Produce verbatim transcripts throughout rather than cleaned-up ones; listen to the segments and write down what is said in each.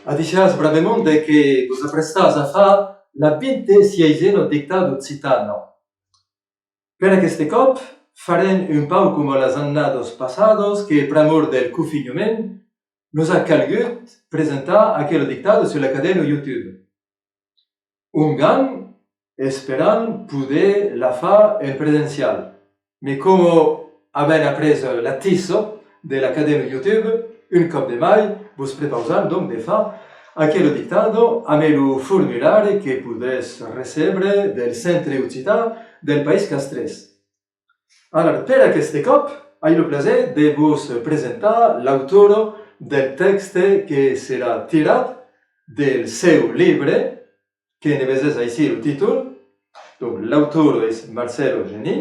Adishatz bravament de que vos aprestatz a far la vint-e-sièisena dictada occitana. Per aqueste còp, farem un pauc coma las annadas passadas que, pr'amor del confinhament, nos a calgut presentar aquela dictada sus la cadena YouTube. Ongan, esperam poder la far en presencial. Mès coma avèm aprés la tissa de la cadena YouTube, un còp de mai, vos prepausam donc de far aquela dictada amb lo formulari que podètz recebre del Centre Occitan del País Castrés. Alara, per aqueste còp, ai lo plaser de vos presentar l'autora del tèxte que serà tirat del seu libre, que ne vesètz aicí lo títol. Donc, l'autora es Marcèla Geni,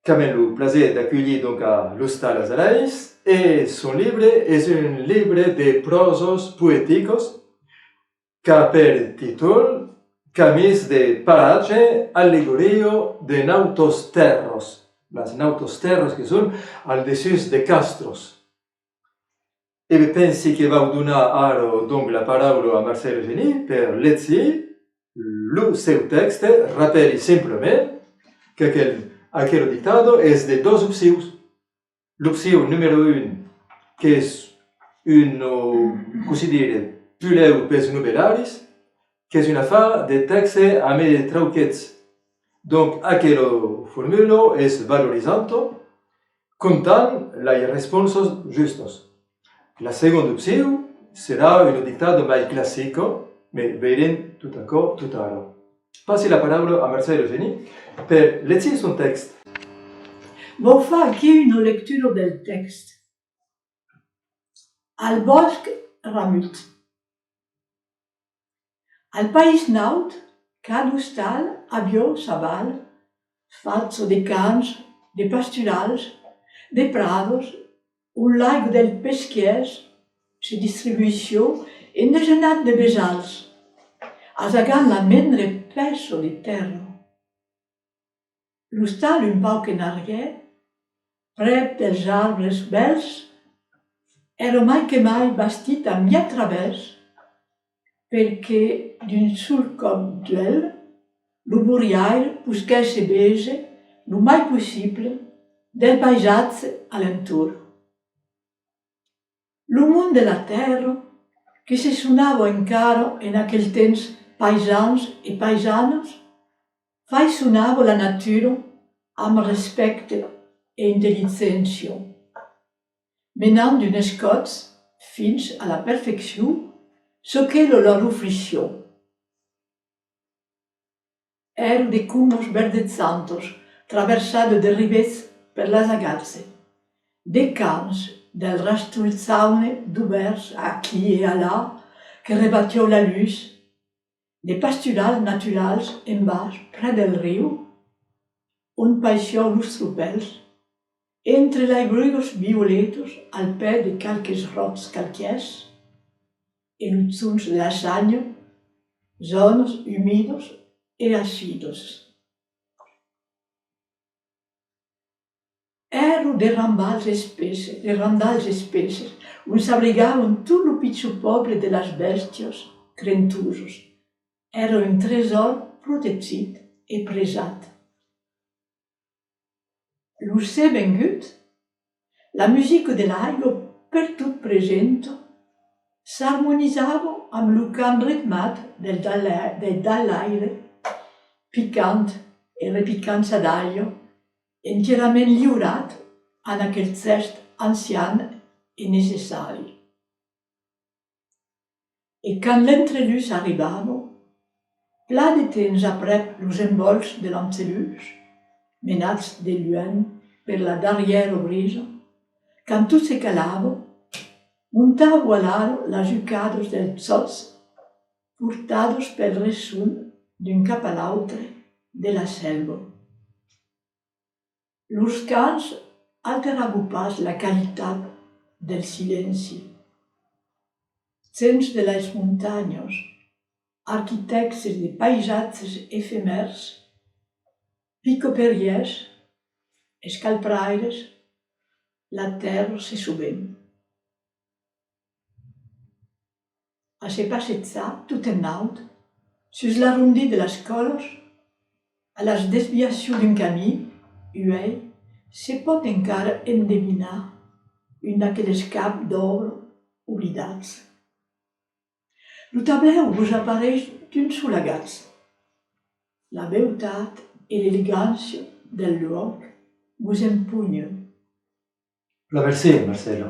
qu'avèm lo plaser d'aculhir donc a l'Ostal Azalèis, e son libre es un libre de pròsas poeticas qu'a per títol Camins de paratge, allegoria de nautas tèrras. Las nautas tèrras que son al dessús de Castras. E ben, pensi que vau donar ara donc la paraula a Marcèla Geni per legir lo seu tèxte. Rapèli simplament qu'aquel, aquela dictada es de doas opcions. L'opcion numèro un, qu'es un, cossí dire, pulèu pels novelaris, qu'es un afar de tèxte amé trauquets. Donc, aquela formula es valorizanta, comptant las responsas justas. La segonda opcion serà una dictada mai classica, mès veirem tot aquò tot ara. Passi la paraula a Marcèla Geni per legir son tèxt. Vau far aquí una lectura del tèxt. Al bòsc ramut. Al País Naut, cada ostal aviá sa val, facha de camps, de pasturals, de pradas, ont l'aiga del Pesquièrs se distribuissiá en desenats de besals, asagant la mendre pèça de tèrra. L'ostal un pauc en arrièr, prèp dels arbres bèls, èra mai que mai bastit a mièg travèrs, per que d'un sol còp d'uèlh lo borriaire posquèsse véser lo mai possible del paisatge a l'entorn. Lo mond de la tèrra, que se sonava encara en aquel temps paisans e paisanas, faisonava la natura amb respècte e intelligéncia, menant d'unes còps fins a la perfeccion çò que lo lor ofrissiá. Èra de combas verdejantas, traversadas de ribets per l'asagatge, de camps del rastul jaune dubèrts aquí e alà que rebatiá la lutz, de pasturals naturals en bas près del riu, ont paisián los tropèls, entre las brugas violetas al pè de qualques ròcs calcaires e los joncs de las anhas, zònas umidas e acidas. Èra de rambals espesses, de randals espesses, ont s'abrigavan tot lo pichon pòble de las bèstias crentosas. Èra un tresòr protegit e presat. Lo ser vengut, la musica de l'aiga pertot presenta s'armonizava amb lo cant ritmat del dala-, del dalaire, picant e repicant sa dalha, entièrament liurat an aquel gèst ancian e necessari. E quand l'entrelutz arribava, plan de temps aprèp los envòls de l'angelutz, menats de luènh per la darrièra brisa, quand tot se calava, montava alara las ucadas dels jòcs portadas pel resson d'un cap a l'autre de la selva. Los cants alteravan pas la qualitat del silenci. Gents de las montanhas, arquitèctes de paisatges efemèrs, picaperièrs, escalpraires, la tèrra se soven. a se passejar tot en naut, sus l'arrondit de las còlas, a las desviacions d'un camin, uèi, se pòt encara endevinar un d'aqueles caps d'òbra oblidats. Lo tablèu vos apareish d'un sol agach. La beutat e l'elegància del luòc vos empunhan. La Mercé, Marcèla.